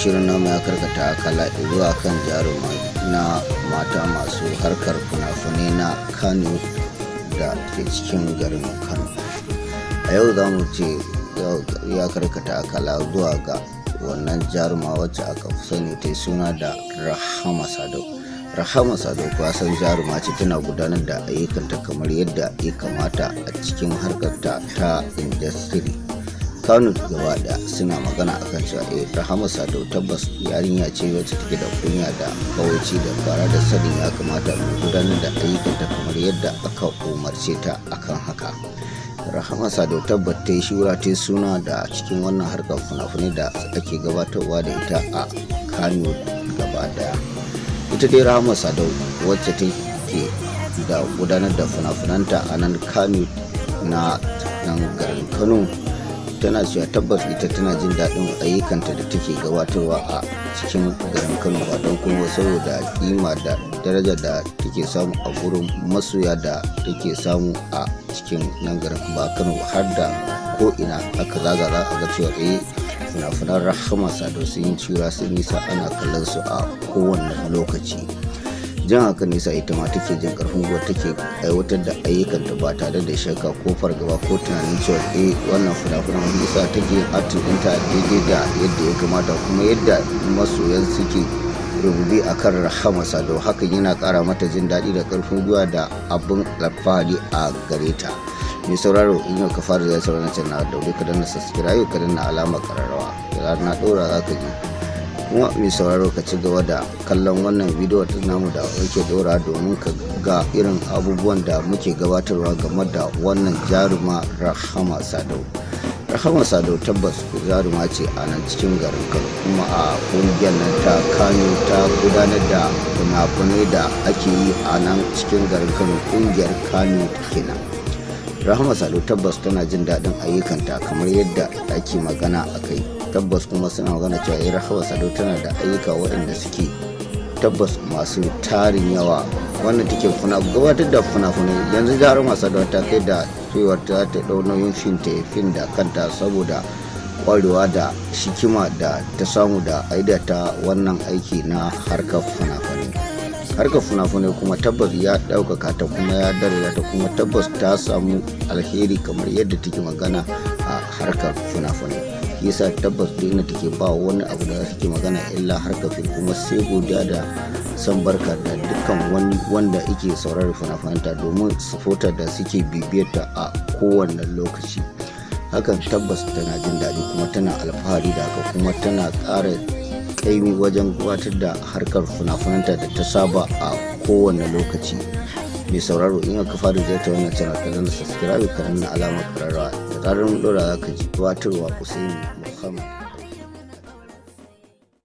Shirin namu ya karkata akala zuwa kan jarumai na mata masu harkar fina-finai na Kano da ke cikin garin Kano. A yau za mu ce ya karkata akala zuwa ga wannan jaruma wacce aka fi sani ta suna da Rahama Sadau. Rahama Sadau kuwa san jaruma ce, tana gudanar da ayyukanta kamar yadda ya kamata a cikin harkar ta ta industry. Kano gaba daya suna magana akan cewa Rahama Sadau tabbas yarinya ce wacce take da kunya da kawaici da fara da sanin ya kamata, mai gudanar da ayyukanta kamar yadda aka umarce ta. Akan haka, Rahama Sadau tabbat ta yi shura, ta suna da cikin wannan harkar fina-finai da ake gabatarwa da ita a Kano gaba daya. Ita dai Rahama Sadau, wacce take da gudanar da fina-finanta a nan Kano, na nan garin Kano, tana cewa tabbas ita tana jin daɗin ayyukanta da take gabatarwa a cikin garin Kano, ba don kuma saboda kima da daraja da take samu a gurin masoya da take samu a cikin nan garin ba Kano, har da ko ina aka zaga za a ga cewa fina-finan Rahama Sadau sun yi cura, sun nisa, ana kallon su a kowane lokaci. Jan haka nisa, ita ma take jin karfin gwiwa, take aiwatar da ayyukanta ba tare da shakka ko fargaba ko tunanin cewa wannan fina-finan nisa take yin acting ɗinta daidai da yadda ya kamata, kuma yadda masoyan suke rububi a kan Rahama Sadau, hakan yana kara mata jin daɗi da karfin gwiwa da abin alfahari a gare ta. Mai sauraro, in yau ka fara zai sauraron channel, daure ka danna subscribe, ka danna alamar kararrawa, da na ɗora za ka ji. Kuma mai sauraro, ka ci gaba da kallon wannan bidiyo ta namu da muke dora domin ka ga irin abubuwan da muke gabatarwa game da wannan jaruma Rahama Sadau. Rahama Sadau tabbas jaruma ce a nan cikin garin Kano, kuma a kungiyar nan ta Kano ta gudanar da fina-finai da ake yi a nan cikin garin Kano, kungiyar Kano kenan. Rahama Sadau tabbas tana jin daɗin ayyukanta kamar yadda ake magana a kai. Tabbas kuma suna magana cewa Rahama Sadau tana da ayyuka waɗanda suke tabbas masu tarin yawa wannan take funa gabatar da fina-finai. Yanzu Rahama Sadau ta kai da cewa ta ta ɗau nauyin fim, ta fim da kanta, saboda kwarewa da shikima da ta samu da aida ta wannan aiki na harkar fina-finai. Harkar fina-finai kuma tabbas ya ɗaukaka ta, kuma ya daraja ta, kuma tabbas ta samu alheri kamar yadda take magana a harkar fina-finai. Yasa tabbas duk inda take, ba wani abu da take magana illa harkar fim, kuma sai godiya da san barka da dukkan wani wanda yake sauraron fina-finanta, domin supporter da suke bibiyar ta a kowane lokaci. Hakan tabbas tana jin daɗi, kuma tana alfahari da haka, kuma tana ƙara ƙaimi wajen gabatar da harkar fina-finanta da ta saba a kowane lokaci. Mai sauraro, in ka fara ziyartar wannan channel, ka danna subscribe, ka danna alamar kararrawa, da zarar mun dora za ka ji. Gabatarwa, Usaini Muhammad.